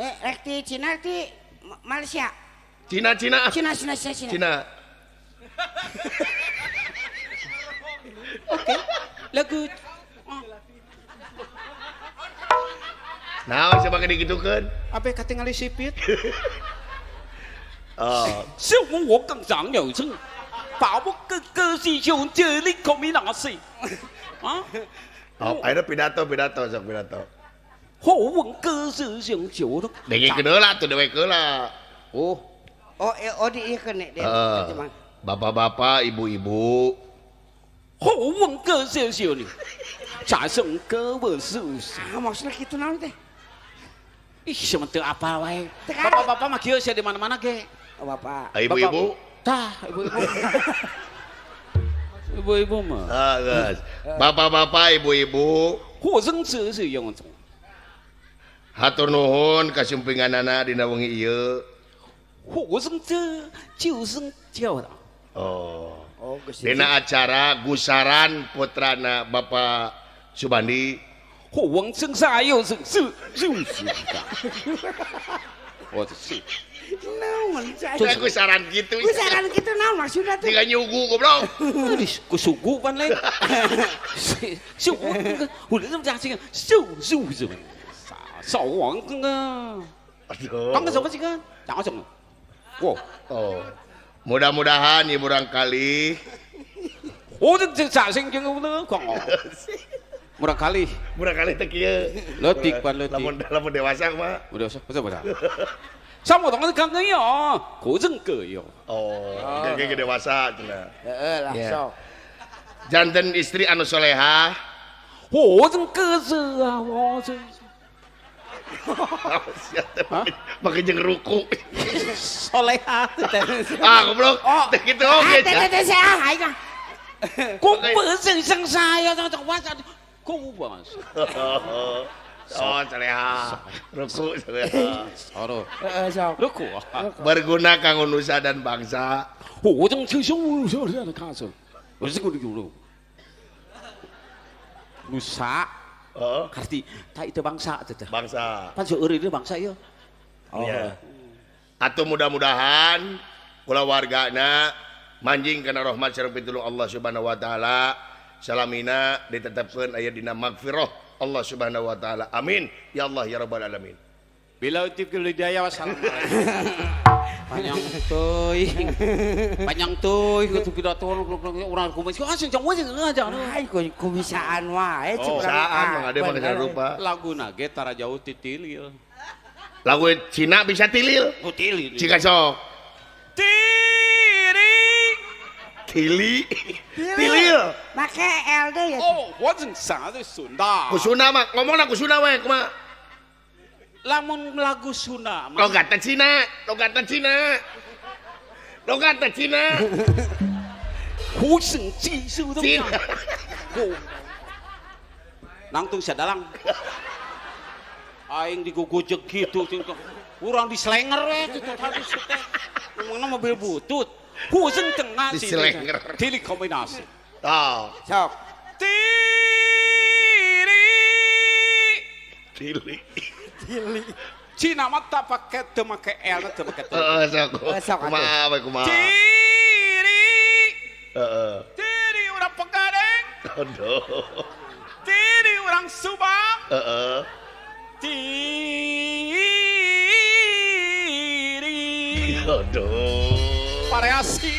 Rek ti Cina ti Malaysia. Cina Cina. Cina Cina Cina Cina. Cina. Oke. Lagu Naon coba digitukeun? Abe katingali sipit. Oh. 小我更长有声，把我哥哥是用这里口米拿水啊。 Oh, ayeuna pidato pidato sok pidato. 好问哥是用酒的。 Dengikeun heula tuh dewek heula. Oh. Oh, oh di ieu keun deh. Bapak-bapak, ibu-ibu. 好问哥是用你，假生哥我是。 Ah, maksudna kitu naon teh? Ih, sama teu apa wae. Bapak-bapak mah kieu sia di mana-mana ge. Oh, bapak. Ibu-ibu. Tah, ibu-ibu. Ibu-ibu mah. Ah, geus. Bapak-bapak, ibu-ibu. Hatur nuhun kasumpinganana dina wengi ieu. Oh. Dina acara gusaran putrana Bapak Subandi. Gusaran gitu. Gusaran gitu naon maksudna tuh? Tiga nyugu goblok. Ku sugu pan lain. Sugu. Oh. Mudah-mudahan ieu murangkali. Murangkali. Murangkali teh kieu. Leutik pan leutik. Lamun lamun dewasa mah. Dewasa, betul betul. Sama dong kan ya, gojeung ge yo. Oh, ge dewasa cenah. Heeh lah sok. Janten istri anu solehah. Gojeung ge ah, gojeung. Make jeung ruku. Solehah teh. Ah, goblok. Teh kitu oge. Teh teh teh ah aing mah. Ku beuseng saya tong wasa. Ku bos. Oh, soleha. Ruku soleha. Aduh. Heeh, sok. Ruku. Berguna kanggo nusa dan bangsa. Nusa. Heeh. Karti, tah itu bangsa teh. Bangsa. Pan seueur ieu bangsa ieu. Oh. Iya. Atuh mudah-mudahan kulawargana manjing kana rahmat sareng pitulung Allah Subhanahu wa taala. Salamina ditetapkeun aya dina magfirah Allah Subhanahu wa taala. Amin ya Allah ya rabbal alamin. Bila utip hidayah wassalamualaikum. Panjang teuing. Panjang teuing kitu pidato urang kumis. Ah sing jong we aja. Ai kumisaan wae cek urang. Bisaan mah ade mah geus rupa. Laguna ge tara jauh ti tilil. Lagu Cina bisa tilil. Oh tilil. Cika sok. Tiri. Tili. Tilil. Make L deui ya. Oh, 我真啥的 Sunda. Ku Sunda mah ngomongna ku Sunda we kumaha? Lamun lagu Sunda mah logatna Cina, logatna Cina. Logatna Cina. 胡生技术都 Cina. Nangtung sadalang. Aing digugujeg kitu urang dislenger we kitu tadi teh. Ngomongna mobil butut. Huseng tengah sih. Dislenger. Tili kombinasi. Tah. Sok. Tiri. Tili. Tili. Cina mah tak pake teu make L teu make T. Heeh sok. Kumaha we kumaha. Tiri. Heeh. Tiri urang Pegadeng. Aduh. Tiri urang Subang. Heeh. Tiri. Aduh. Variasi.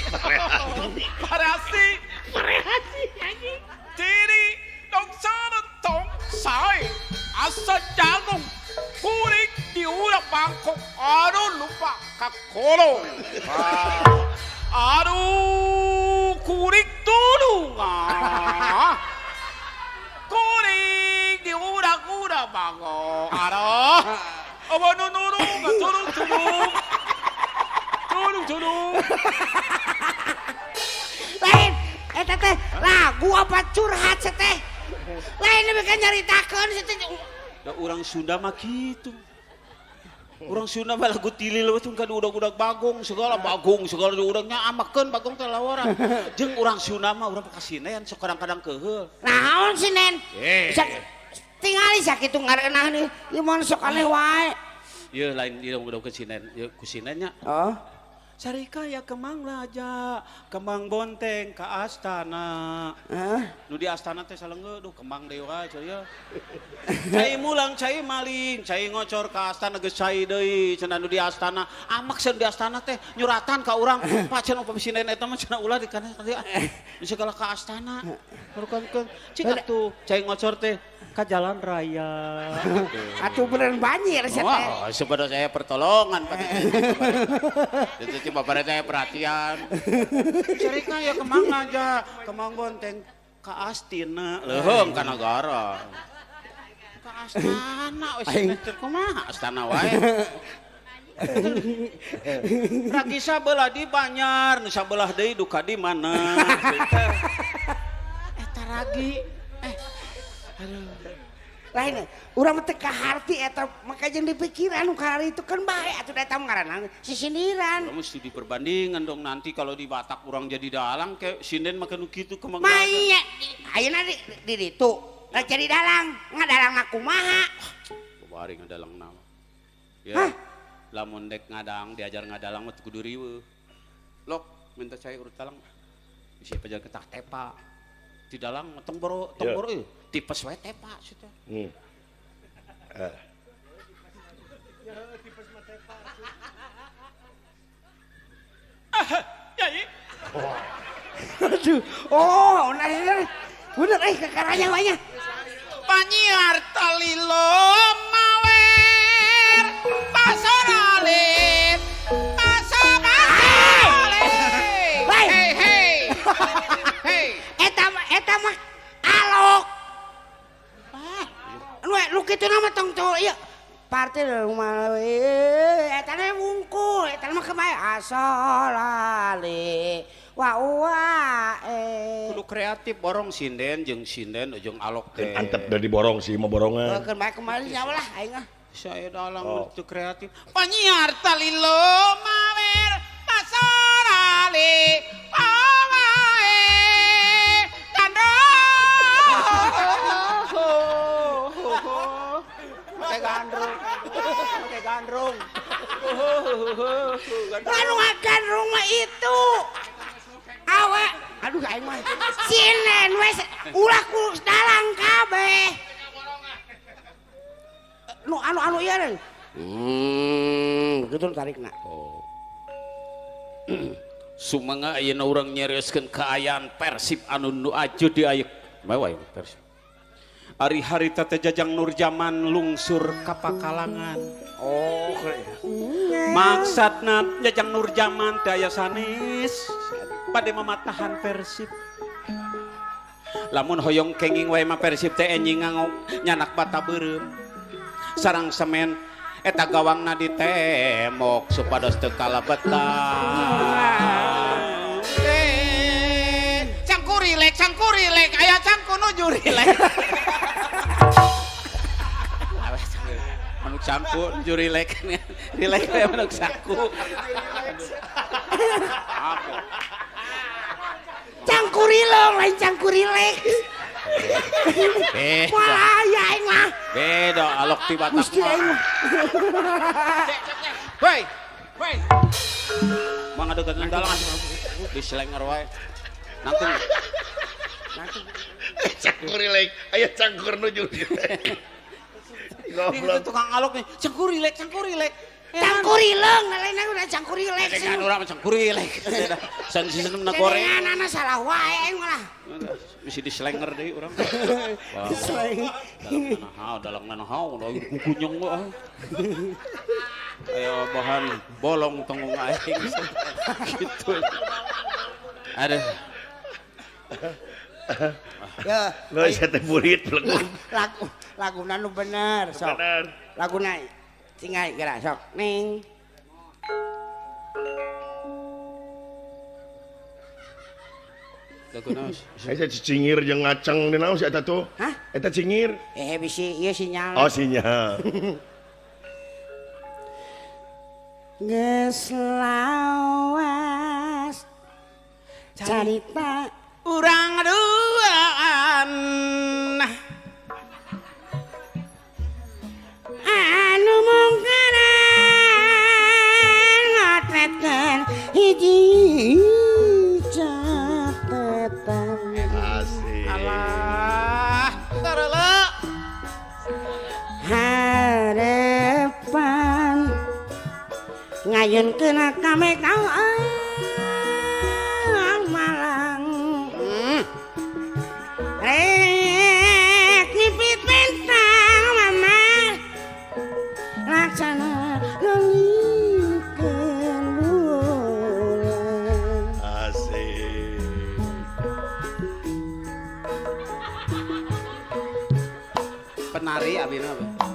Variasi. Variasi anjing. Tiri dong sana tong sai asa jagung kuring di urang Bangkok aduh lupa kakolong. Aduh kuring tulung ah. Kuring di urang-urang Bangkok. Aduh. Apa nunurung tulung tulung. Tulung tulung. Lain eta teh lagu apa curhat teh? Lain lebih kan nyaritakeun teh. Da urang Sunda mah kitu. Urang Sunda mah lagu tilil we teh kan udag-udag bagong segala diurangnya amakeun bagong teh lawaran. Jeung urang Sunda mah urang kasinen sok kadang-kadang keuheul. Naon sinen? Tingali sakitu ngareunah nih, ieu mah sok aneh wae. Ieu lain diudog-udogkeun sinden, ieu ku sindennya. Oh. Sarika ya Kemang Raja, Kemang Bonteng ka astana. Heeh. Nu di astana teh salenggeu, duh Kemang deui wae cenah. Cai mulang, cai maling, cai ngocor ka astana geus cai deui cenah nu di astana. Amak cenah di astana teh nyuratan ka urang. Pak cenah upami sinden eta mah cenah ulah di kana teh. Nu segala ka astana. Barukan cik atuh cai ngocor teh ka jalan raya. Atuh beneran banjir sia teh. Wah, sebenarnya saya pertolongan Pak. Itu cuma pada saya perhatian. Cerita ya Kemang aja, Kemang Bonteng ka Astina, leuheung ka nagara. Ka astana wis teh kumaha astana wae. Ragi sabelah di Banjar, nu sabelah deui duka di mana. Eta ragi. Aduh. Lain urang mah teu kaharti eta maka jeung dipikiran nu karari itu kan bae atuh da eta mah ngaranna sisindiran. Urang mesti diperbandingan dong nanti kalau di Batak urang jadi dalang kayak sinden mah nu kitu Kemang. Maya ayeuna di ditu rek jadi dalang ngadalangna kumaha? Babari ngadalangna mah. Ya. Lamun dek ngadang diajar ngadalang mah kudu riweuh. Lok minta cai urut dalang. Bisi pajar ketah tepa. Di dalang tong boro tong boro euy. Tipes wae tepa situ. Tipes mah tepa. Yai. Aduh. Oh, bener. Bener euy kakaranya wae nya. Panyiar talilo mawer pasaralit pasaralit. Hey hey. Hey. Eta mah alok. Lu kitu nama tong tong ieu. Partai rumah eta teh wungkul, eta mah kumaha asolale. Wa wa Kudu kreatif borong sinden jeung sinden jeung alok teh. Antep dari borong sih mah borongan. Keun bae kemarin siapa lah aing mah. Saya dalang teu kreatif. Panyiar talilo mawer pasarale. Pawae tandro. Teh gandrung. Teh gandrung. Anu gandrung mah itu. Awe, aduh aing mah. Sinen we ulah ku dalang kabeh. Nu anu ieu deui. Kitu tarikna. Oh. Sumangga ayeuna urang nyarioskeun kaayaan Persib anu nu aju di aya. Bae wae Persib. Ari harita teh Jajang Nurjaman lungsur ka pakalangan. Oh, maksudna Jajang Nurjaman teh aya sanes bade mamatahan Persib. Lamun hoyong kenging wae mah Persib teh enjing nyanak bata beureum. Sarang semen eta gawangna ditembok supados teu kalebetan. Cangkurilek, cangkurilek, aya cangku nuju rilek. Manuk cangku nuju rilek. Rilek we manuk cangku. Cangkurilong lain cangkurilek. Moal aya aing mah. Beda alok ti Batak. Gusti aing mah. Hei. Hei. Mangga deukeut dalang diselenger wae. Nangtung. Cangkurilek, aya cangkur nuju rilek. Ini tukang alok nih, cangkurilek, cangkurilek. Cangkurileng, lain udah cangkurilek. Dengan urang cangkurilek. San sistemna goreng. Anak salah wae aing malah. Mesti diselenger deui urang. Diseleng. Dalang nanaha, kukunyong wae. Aya bahan bolong tenggung aing. Gitu. Aduh. Ya, geus teh burit pelegung. Lagu laguna nu bener sok. Laguna tinggal gerak sok ning. Laguna saya cingir jeung ngaceng di naon si eta tuh? Hah? Eta cingir. Bisi ieu sinyal. Oh, sinyal. Geus lawas carita urang duaan anu mungkaran Ngayunkeun ka Mekang Malang. Rek nyipit bintang mama laksana nongikeun bulan. Asik. Penari abi mah.